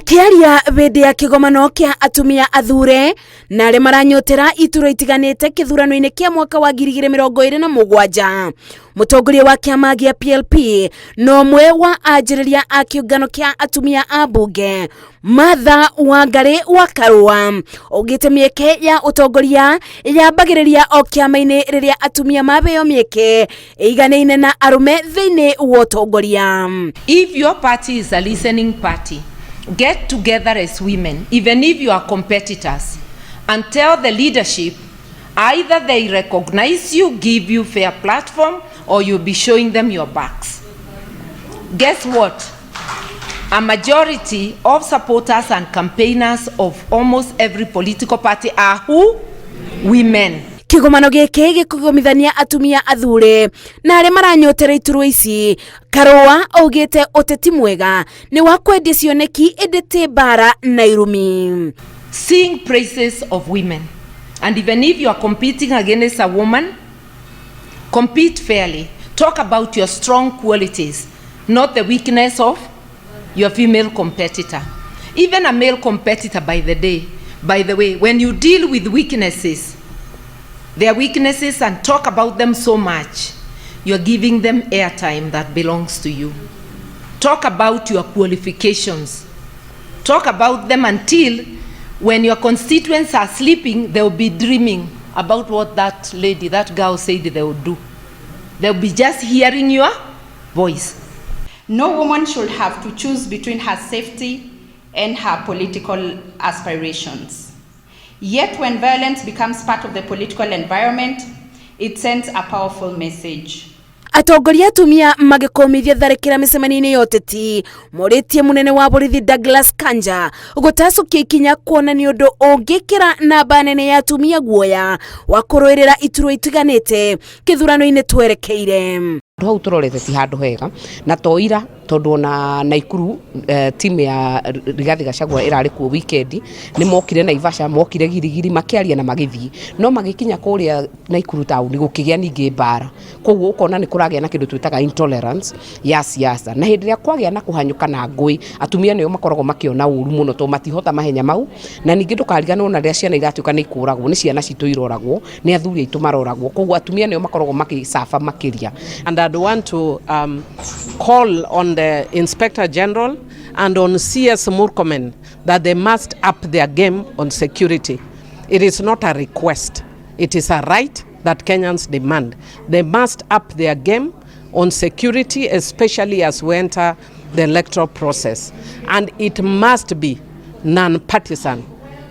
Akĩaria hĩndĩ ya kĩgomano kĩa atumia athure na arĩa maranyotera iturwa itiganĩte kĩthurano-inĩ kĩa mwaka wa 2027, mũtongoria wa kĩama gĩa PLP na ũmwe wa anjĩrĩria a kĩũngano kĩa atumia a mbunge Martha Wangari wa Karua augĩte mĩeke ya ũtongoria yambagĩrĩria o kĩama-inĩ rĩrĩa atumia mabeo mĩeke ĩiganaine na arũme thĩinĩ wa ũtongoria. If your party is a listening party, get together as women, even if you are competitors, and tell the leadership either they recognize you, give you fair platform, or you'll be showing them your backs. Guess what? A majority of supporters and campaigners of almost every political party are who? Women. Kĩgomano gĩkĩ gĩkũgomithania atumia athure na arĩa maranyotera iturwa ici. Karũa augĩte ũteti mwega nĩ wa kwendia cioneki ĩndĩ ti mbara na irumi. Sing praises of women. And even if you are competing against a woman, compete fairly. Talk about your strong qualities, not the weakness of your female competitor. Even a male competitor, by the way, when you deal with weaknesses, their weaknesses and talk about them so much, you're giving them airtime that belongs to you. Talk about your qualifications. Talk about them until when your constituents are sleeping, they'll be dreaming about what that lady, that girl said they would do. They'll be just hearing your voice. No woman should have to choose between her safety and her political aspirations. Yet when violence becomes part of the political environment, it sends a powerful message. Atongoria atumia magĩkũmithia tharĩkĩra mĩcemanio-inĩ ya ũteti morĩtie mũnene wa borithi Douglas Kanja gũtacũkia ikinya kuona nĩ ũndũ ũngĩkĩra namba nene ya atumia guoya wa kũrũĩrĩra iturwa itiganĩte kĩthurano-inĩ twerekeire. Hau tũrorete ti handũ hega na to ira, tondũ ona Naikuru timu ya Rigathi Gachagua ĩrarĩ kuo weekend, nĩ mokire Naivasha, mokire Girigiri, makĩaria na magĩthiĩ, no magĩkinya kũrĩa Naikuru town gũkĩgĩa ningĩ mbara. Koguo ũkona nĩ kũragĩa na kĩndũ twĩtaga intolerance ya siasa, na hĩndĩ ĩrĩa kwagĩa na kũhanyũka na ngũĩ, atumia nĩo makoragwo makĩona ũru mũno tondũ matihota mahenya mau. Na ningĩ ndũkariganĩrwo na rĩrĩa ciana iratuĩka nĩ ikũragwo, nĩ ciana citũ iroragwo, nĩ athuri aitũ maroragwo, koguo atumia nĩo makoragwo magĩcaba makĩria. And I'd want to call on the Inspector General and on CS Murkomen that they must up their game on security. It is not a request, it is a right that Kenyans demand. They must up their game on security, especially as we enter the electoral process. And it must be non-partisan.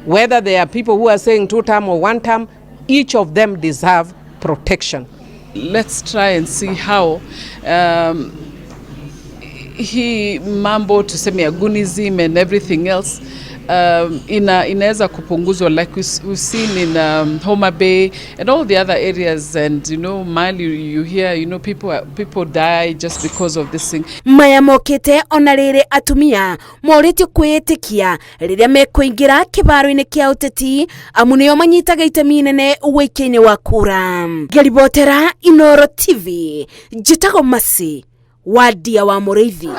Whether there are people who are saying two term or one term, each of them deserve protection. Let's try and see how hii mambo tuseme ya goonism and everything else inaweza kupunguzwa like we've seen in Homa Bay and all the other areas, and Mali, you hear people die just because of this thing. Maya mokĩte ona rĩrĩ atumia morĩtio kwĩĩtĩkia rĩrĩa mekũingĩra kĩbaro-inĩ kĩa ũteti, amu nĩo manyitaga itemi inene ũikia-inĩ wa kura. Ngĩribotera Inoro TV, njĩtagwo Masi Wadia wa Mũrĩithi.